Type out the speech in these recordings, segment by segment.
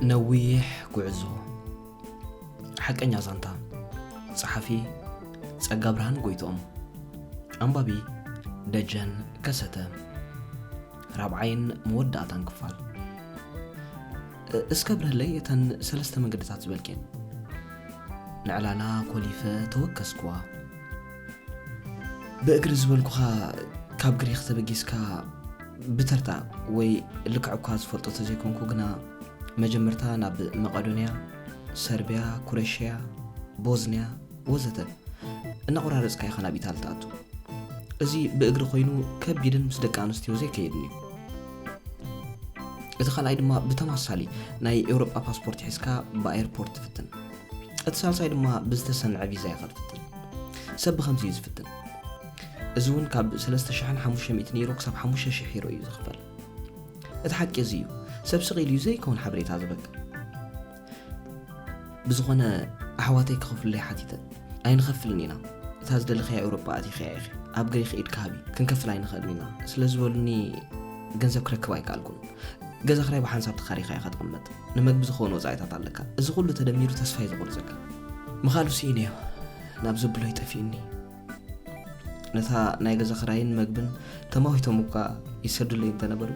ነዊሕ ጉዕዞ። ሓቀኛ ዛንታ። ጸሓፊ ጸጋ ብርሃን ጎይትኦም። ኣንባቢ ደጀን ከሰተ። ራብዓይን መወዳእታን ክፋል። እ-፣ እስከ ብረለይ እተን ሰለስተ መንገድታት ዝበልክየን። ንዕላላ ኮሊፈ ተወከስኩዋ። ብእግሪ ዝበልኩኻ ካብ ግሪኽ ተበጊስካ ብተርታ ወይ ልክዕ እኳ ዝፈልጦ ተዘይኮንኩ ግና መጀመርታ ናብ መቄዶንያ፣ ሰርብያ፣ ኩረሽያ፣ ቦዝንያ ወዘተ እናቆራረጽካ ኢኻ ናብ ኢታሊ ትኣቱ። እዚ ብእግሪ ኮይኑ ከቢድን ምስ ደቂ ኣንስትዮ ዘይከይድን እዩ። እቲ ካልኣይ ድማ ብተመሳሳሊ ናይ ኤውሮጳ ፓስፖርት ሒዝካ ብኣየርፖርት ትፍትን። እቲ ሳልሳይ ድማ ብዝተሰንዐ ቪዛ ኢኻ ትፍትን። ሰብ ብኸምዚ እዩ ዝፍትን። እዚ እውን ካብ ሰለስተ ሽሕን ሓሙሽተ ሚእትን ዩሮ ክሳብ ሓሙሽተ ሽሕ ዩሮ እዩ ዝኽፈል። እቲ ሓቂ እዚ እዩ። ሰብ ስቕ ኢሉ እዩ ዘይከውን ሓበሬታ ዝበክል። ብዝኾነ ኣሕዋተይ ክኸፍሉለይ ሓቲተ። ኣይንኸፍልን ኢና። እታ ዝደለኽያ ኤውሮጳ ኣቲኽያ ኢኺ። ኣብ ግሪኽ ኢድካ ሃቢ። ክንከፍል ኣይንኽእልን ኢና። ስለ ዝበሉኒ ገንዘብ ክረክብ ኣይከኣልኩን። ገዛ ክራይ ብሓንሳብ ተኻሪኻ ኢኻ ትቕመጥ። ንመግቢ ዝኾኑ ወጻኢታት ኣለካ። እዚ ኩሉ ተደሚሩ ተስፋ እዩ ዝቖርጸካ። ምኻሉ ስኢነዮ። ናብ ዘብሎ ይጠፊእኒ። ነታ ናይ ገዛ ክራይን መግብን ተማዊቶም እኳ ይሰዱለይ እንተነበሩ፣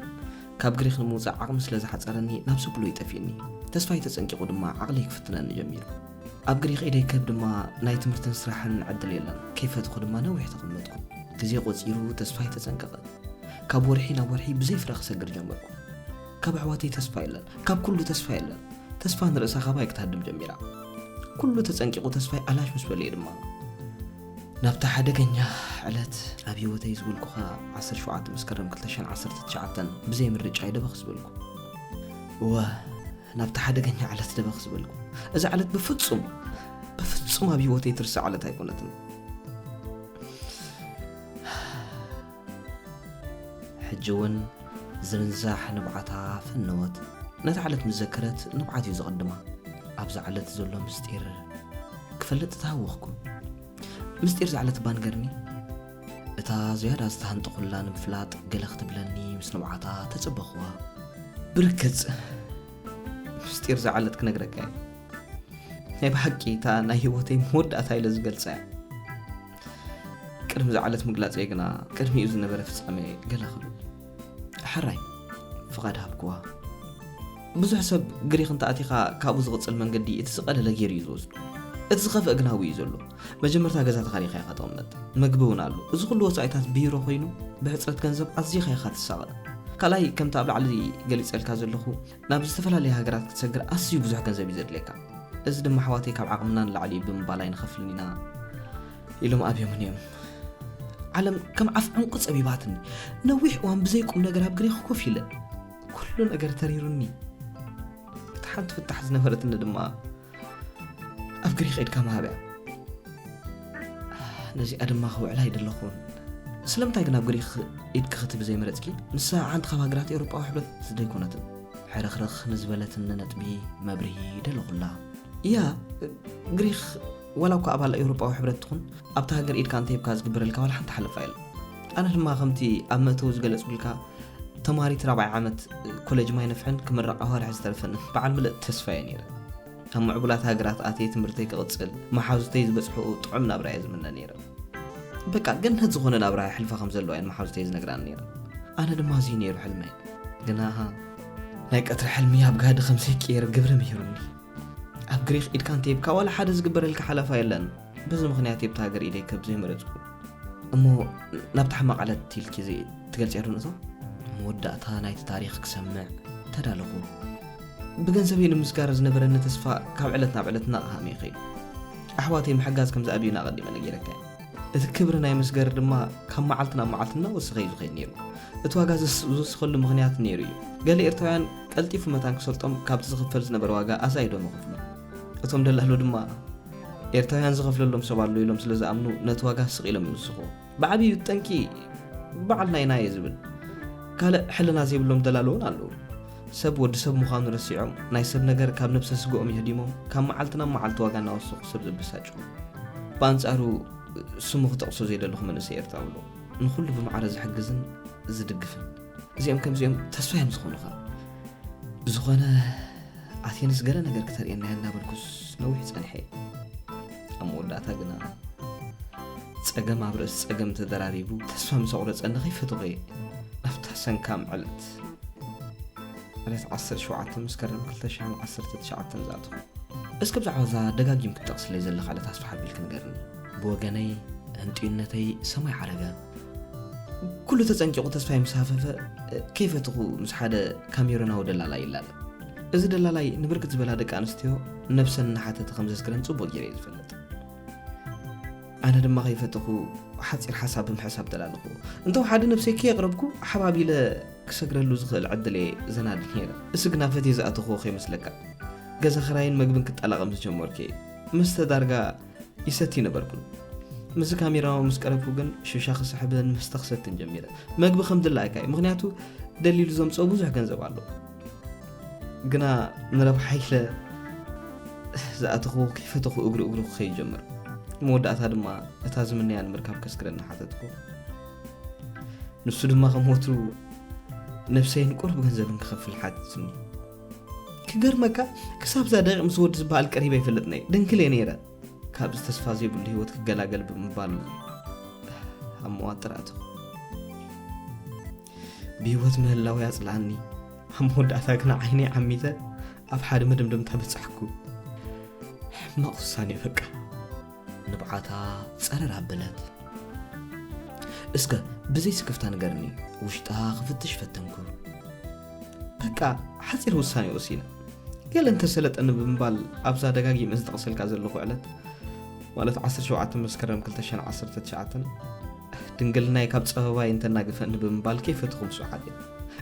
ካብ ግሪኽ ንምውጻእ ዓቕሚ ስለ ዝሓጸረኒ ናብ ዘብሎ ይጠፊእኒ። ተስፋይ ተጸንቂቑ ድማ ዓቕለይ ክፍትነኒ ጀሚሩ። ኣብ ግሪኽ ኢደይ ክህብ ድማ ናይ ትምህርትን ስራሕን ዕድል የለን። ከይፈትኹ ድማ ነዊሕ ተቐመጥኩ። ግዜ ቆጺሩ ተስፋይ ተጸንቀቐ። ካብ ወርሒ ናብ ወርሒ ብዘይ ፍረ ክሰግር ጀመርኩ። ካብ ኣሕዋተይ ተስፋ የለን። ካብ ኩሉ ተስፋ የለን። ተስፋ ንርእሳ ካባይ ክትሃድም ጀሚራ። ኩሉ ተጸንቂቑ ተስፋይ ኣላሽ ምስ በለየ ድማ ናብታ ሓደገኛ ዕለት ኣብ ህይወተይ ዝበልኩኻ ዓሰርተ ሸውዓተ መስከረም ክልተ ሽሕን ዓሰርተ ትሽዓተን ብዘይ ምርጫይ ደበኽ ዝበልኩ። እወ፣ ናብታ ሓደገኛ ዕለት ደበኽ ዝበልኩ። እዛ ዕለት ብፍጹም፣ ብፍጹም ኣብ ህይወተይ ትርሳዕ ዕለት ኣይኮነትን። ሕጂ እውን ዝርንዛሕ ንብዓታ ፈነወት። ነታ ዕለት ምስ ዘከረት ንብዓት እዩ ዝቕድማ። ኣብዛ ዕለት ዘሎ ምስጢር ክፈልጥ ተሃወኽኩ። ምስጢር እዛ ዕለት እባ ንገርኒ። እታ ዝያዳ ዝተሃንጠኹላ ንምፍላጥ ገለ ክትብለኒ ምስ ንብዓታ ተጸበኽዋ። ብርግጽ፣ ምስጢር እዛ ዕለት ክነግረካ እየ። ናይ ብሓቂ እታ ናይ ህይወተይ መወዳእታ ኢለ ዝገልጻ እያ። ቅድሚ እዛ ዕለት ምግላጸይ ግና ቅድሚኡ ዝነበረ ፍጻመ ገለ ክብል። ሕራይ፣ ፍቓድ ሃብክዋ። ብዙሕ ሰብ ግሪኽ እንተኣቲኻ ካብኡ ዝቕጽል መንገዲ እቲ ዝቐለለ ገይሩ እዩ ዝወስዶ። እቲ ዝኸፍአ ግን ኣብኡ እዩ ዘሎ። መጀመርታ ገዛ ተኻሪኻ ኢኻ ትቕመጥ። መግቢ እውን ኣሎ። እዚ ኩሉ ወጻኢታት ብዩሮ ኮይኑ ብሕጽረት ገንዘብ ኣዚኻ ኢኻ ትሳቐ። ካልኣይ፣ ከምቲ ኣብ ላዕሊ ገሊጸልካ ዘለኹ ናብ ዝተፈላለያ ሃገራት ክትሰግር ኣዝዩ ብዙሕ ገንዘብ እዩ ዘድልየካ። እዚ ድማ ኣሕዋተይ ካብ ዓቕምና ንላዕሊ እዩ ብምባል ኣይንኸፍልን ኢና ኢሎም ኣብዮምኒ እዮም። ዓለም ከም ዓፍ ዕንቁ ጸቢባትኒ። ነዊሕ እዋን ብዘይ ቁም ነገር ኣብ ግሪኽ ኮፍ ኢለ። ኩሉ ነገር ተሪሩኒ። እታ ሓንቲ ፍታሕ ዝነበረትኒ ድማ ኣብ ግሪኽ ኢድካ ምሃብ እያ። ነዚኣ ድማ ክውዕላ ኣይደለኹን። ስለምንታይ ግን ኣብ ግሪኽ ኢድኪ ክትህቢ ዘይመረጽኪ? ንሳ ሓንቲ ካብ ሃገራት ኤውሮጳዊ ሕብረት ዘይኮነትን። ሕርኽርኽ ንዝበለትኒ ነጥቢ መብርሂ ደለኹላ። እያ፣ ግሪኽ ዋላ እኳ ኣባል ኤውሮጳዊ ሕብረት ትኹን፣ ኣብታ ሃገር ኢድካ እንተሂብካ ዝግበረልካ ዋላ ሓንቲ ሓለፋ የለን። ኣነ ድማ ከምቲ ኣብ መእተዊ ዝገለጽኩልካ፣ ተማሃሪት ራብዓይ ዓመት ኮሌጅ ማይ ነፍሕን ክምረቕ ኣዋርሕ ዝተረፈኒ በዓል ምልእቲ ተስፋ እየ ነይረ። ኣብ ምዕቡላት ሃገራት ኣትየ ትምህርተይ ክቕጽል፣ መሓዙተይ ዝበጽሕኡ ጥዑም ናብራ እየ ዝምነ ነይረ። በቃ፣ ገነት ዝኾነ ናብራ የሕልፋ ከም ዘለዋ እየን መሓዙተይ ዝነግራኒ ነይረን። ኣነ ድማ እዚ ነይሩ ሕልመይ። ግና ናይ ቀትሪ ሕልሚ ኣብ ጋህዲ ከም ዘይቅየር ግብሪ ምሂሩኒ። ኣብ ግሪኽ ኢድካ እንተሂብካ ዋላ ሓደ ዝግበረልካ ሓለፋ የለን። በዚ ምኽንያት እየ ኣብታ ሃገር ኢደይ ክህብ ዘይመረጽኩ። እሞ ናብታ ሕማቕ ዕለት ኢልኪ ዘይ-፣ ትገልጽያ ዶ ንእቶ? መወዳእታ ናይቲ ታሪኽ ክሰምዕ ተዳለኹ። ብገንዘበይ ንምስጋር ዝነበረኒ ተስፋ ካብ ዕለት ናብ ዕለት እናቐሃመ ይኸይድ። ኣሕዋተይ ምሕጋዝ ከም ዝኣብዩኒ ኣቐዲመ ነጊረካ እየ። እቲ ክብሪ ናይ ምስገር ድማ ካብ መዓልቲ ናብ መዓልቲ እናወሰኸ እዩ ዝኸይድ ነይሩ። እቲ ዋጋ ዘስ-፣ ዝወሰኸሉ ምኽንያት ነይሩ እዩ። ገለ ኤርትራውያን ቀልጢፉ መታን ክሰልጦም ካብቲ ዝኽፈል ዝነበረ ዋጋ ኣዛይዶም ይኸፍሉ። እቶም ደላሎ ድማ ኤርትራውያን ዝኸፍለሎም ሰብ ኣሎ ኢሎም ስለ ዝኣምኑ ነቲ ዋጋ ስቕ ኢሎም ይውስኹ። ብዓብዩ ጠንቂ በዓልና ኢና እየ ዝብል። ካልእ ሕልና ዘይብሎም ደላሎ እውን ኣለዉ። ሰብ ወዲ ሰብ ምዃኑ ረሲዖም፣ ናይ ሰብ ነገር ካብ ነብሰ ስግኦም የህዲሞም፣ ካብ መዓልቲ ናብ መዓልቲ ዋጋ እናወሰኹ ሰብ ዘበሳጭዉ። ብኣንጻሩ ስሙ ክጠቕሶ ዘይደለኹ መንእሰይ ኤርትራዊ ኣሎ። ንኹሉ ብማዕረ ዝሕግዝን ዝድግፍን። እዚኦም ከምዚኦም ተስፋ እዮም ዝኾኑኻ። ብዝኾነ ኣቴንስ ገለ ነገር ክተርእየና እያ እናበልኩስ ነዊሕ ጸኒሐ። ኣብ መወዳእታ ግና ጸገም ኣብ ርእሲ ጸገም ተደራሪቡ ተስፋ ምስ ኣቑረጸኒ ከይፈተኹ እየ ናብታ ሰንካም ዕለት ዕለት ዓሰርተ ሸውዓተ መስከረም ክልተ ሽሕን ዓሰርተ ትሽዓተን ዝኣተኹ። እስከ ብዛዕባ እዛ ደጋጊም ክትጠቕስለይ ዘለኻ ዕለት ኣስፍሕ ኣቢልክ ንገርኒ። ብወገነይ ህንጥዩነተይ ሰማይ ዓረገ። ኩሉ ተጸንቂቑ ተስፋይ ምስ ሃፈፈ ከይፈትኹ ምስ ሓደ ካሜሮናዊ ደላላይ ይላለ። እዚ ደላላይ ንብርክት ዝበላ ደቂ ኣንስትዮ ነብሰን እናሓተተ ከም ዘስክረን ጽቡቕ ገይረ እየ ዝፈልጥ። ኣነ ድማ ከይፈተኹ ሓጺር ሓሳብ ብምሕሳብ ደላለኹ። እንተወሓደ ነብሰይ ከየቕረብኩ ሓባቢለ ክሰግረሉ ዝኽእል ዕድል እየ ዘናዲ ነይረ። እሱ ግና ፈትየ ዝኣተኹዎ ከይመስለካ። ገዛ ኽራይን መግብን ክጠላቐም ዝጀመርኩ እየ። መስተ ዳርጋ ይሰቲ ነበርኩን። ምስዚ ካሜራዊ ምስ ቀረብኩ ግን ሽሻ ክስሕብን መስተ ክሰትን ጀሚረ። መግቢ ከም ድላይካ እዩ፣ ምኽንያቱ ደሊሉ ዘምጽኦ ብዙሕ ገንዘብ ኣሎ። ግና ንረብሓ ኢለ ዝኣተኹ ከይፈተኹ እግሪ እግሩ ክኸይድ ጀመር። መወዳእታ ድማ እታ ዝምነያ ንምርካብ ከስክረኒ ሓተትኩ። ንሱ ድማ ከም ወትሩ ነብሰይን ቁሩብ ገንዘብን ክኸፍል ሓትትኒ። ክገርመካ ክሳብ እዛ ደቂቕ ምስ ወዲ ዝበሃል ቀሪበ ኣይፈልጥን እየ። ድንክል እየ ነይረ። ካብዚ ተስፋ ዘይብሉ ህይወት ክገላገል ብምባል ኣብ መዋጥር ኣተኹ። ብህይወት ምህላው ያጽልኣኒ። ኣብ መወዳእታ ግና ዓይነይ ዓሚተ ኣብ ሓደ መደምደምታ በጻሕኩ። ሕማቕ ውሳኔ በቃ። ንብዓታ ጸረር ኣበለት። እስከ ብዘይ ስክፍታ ንገርኒ፣ ውሽጣ ክፍትሽ ፈተንኩ። በቃ ሓጺር ውሳኔ ወሲነ። ገለ እንተሰለጠኒ ብምባል ኣብዛ ደጋጊመ ዝጠቕሰልካ ዘለኹ ዕለት ማለት ዓሰርተ ሸውዓተ መስከረም ክልተ ሽሕን ዓሰርተ ትሽዓተን ድንግልናይ ካብ ጸበባይ እንተናገፈኒ ብምባል ከይፈትኹ ምስኡ ሓዲረ።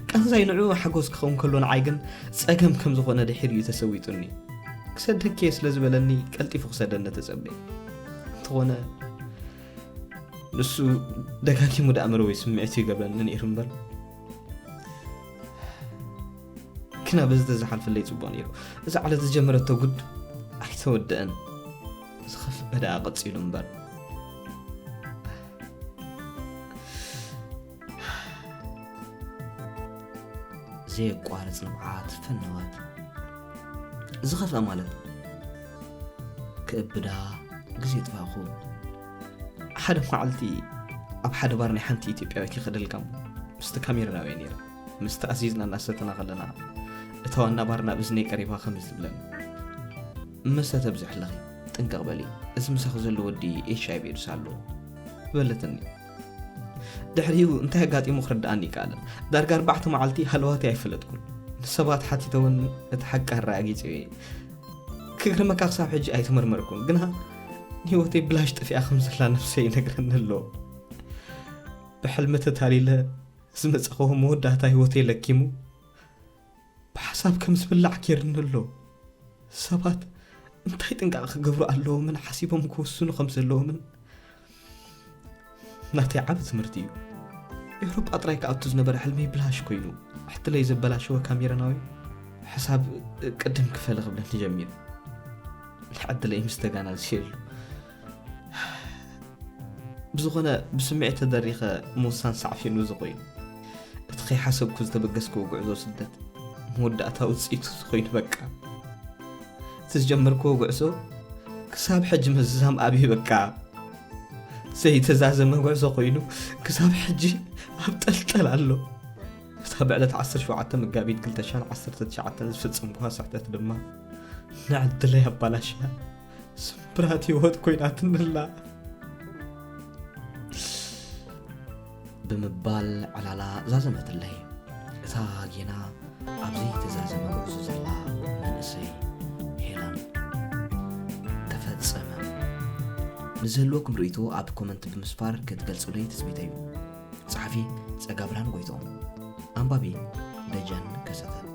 ቃንዛይ ንዕኡ ሓጎስ ክኸውን ከሎ ንዓይ ግን ጸገም ከም ዝኾነ ድሒሩ እዩ ተሰዊጡኒ። ክሰደኪ እየ ስለ ዝበለኒ ቀልጢፉ ክሰደኒ ተጸበየ። እንተኾነ ንሱ ደጋጊሙ ደኣ መረወይ ስምዒቱ ይገብረኒ ነይሩ እምበር ግና በዚ ተዝሓልፈለይ ጽቡቕ ነይሩ። እዛ ዕለት ዝጀመረቶ ጉድ ኣይተወደአን። ዝኸፍአ ደኣ ቀጺሉ እምበር። ዘየቋርጽ ንብዓት ፈነወት። ዝኸፍአ ማለት ክእብዳ ግዜ ጥፋእኹ። ሓደ መዓልቲ ኣብ ሓደ ባር ናይ ሓንቲ ኢትዮጵያዊት ይኸደልካ እሞ ምስቲ ካሜራናዊ ነይረ። ምስቲ ኣዚዝና እናሰተና ከለና እታ ዋና ባር ናብ እዝነይ ቀሪባ ከምዚ ትብለኒ፣ መስተ ተብዝሕለኺ ጥንቅቕ በሊ፣ እዚ ምሳኺ ዘሎ ወዲ ኤች ኣይ ቪ ኤድስ ኣለዎ በለትኒ። ድሕሪኡ እንታይ ኣጋጢሙ ክርድኣኒ ይከኣልን። ዳርጋ ኣርባዕተ መዓልቲ ሃለዋተይ ኣይፈለጥኩን። ንሰባት ሓቲተ እውን እቲ ሓቂ ኣረጋጊጸዮ እየ። ክግርመካ ክሳብ ሕጂ ኣይተመርመርኩን፣ ግና ንህይወተይ ብላሽ ጠፊኣ ከም ዘላ ነብሰይ ይነግረኒ ኣሎ። ብሕልሚ ተታሊለ ዝመጻኹዎ መወዳእታ ህይወተይ ለኪሙ ብሓሳብ ከም ዝብላዕ ጌርኒ ኣሎ። ሰባት እንታይ ጥንቃቐ ክገብሩ ኣለዎምን ሓሲቦም ክውስኑ ከም ዘለዎምን ናተይ ዓቢ ትምህርቲ እዩ። ኤውሮጳ ጥራይ ክኣቱ ዝነበረ ሕልመይ ብላሽ ኮይኑ፣ ዕድለይ ዘበላሸወ ካሜራናዊ ሕሳብ ቅድም ክፈለ ክብለኒ ጀሚሩ። ንዕድለይ ምስ ተጋናዝየሉ። ብዝኾነ ብስምዒት ተደሪኸ ምውሳን ሳዕፊኑ እዚ ኮይኑ። እቲ ከይሓሰብኩ ዝተበገስክዎ ጉዕዞ ስደት መወዳእታ ውጽኢቱ እዚ ኮይኑ በቃ። እቲ ዝጀመርክዎ ጉዕዞ ክሳብ ሕጂ ምዝዛም ኣብዩ በቃ። ዘይተዛዘመ ጉዕዞ ኮይኑ ክሳብ ሕጂ ኣብ ጠልጠል ኣሎ። እታ ብዕለት ዓሰርተ ሸውዓተ መጋቢት ክልተ ሽሕን ዓሰርተ ትሽዓተን ዝፈጸምኩዋ ስሕተት ድማ ንዕድለይ ኣባላሽያ ስምብራት ህይወት ኮይናትንላ። ብምባል ዕላላ ዛዘመትለይ። እታ ጌና ኣብ ዘይተዛዘመ ጉዕዞ ዘላ መንእሰይ ሄለን። ተፈጸመ። ንዝህልወኩም ርእይቶ ኣብ ኮመንት ብምስፋር ክትገልጹለይ ትጽቢተይ እዩ። ጸሓፊ ጸጋብርሃን ጎይትኦም። ኣንባቢ ደጀን ከሰተ።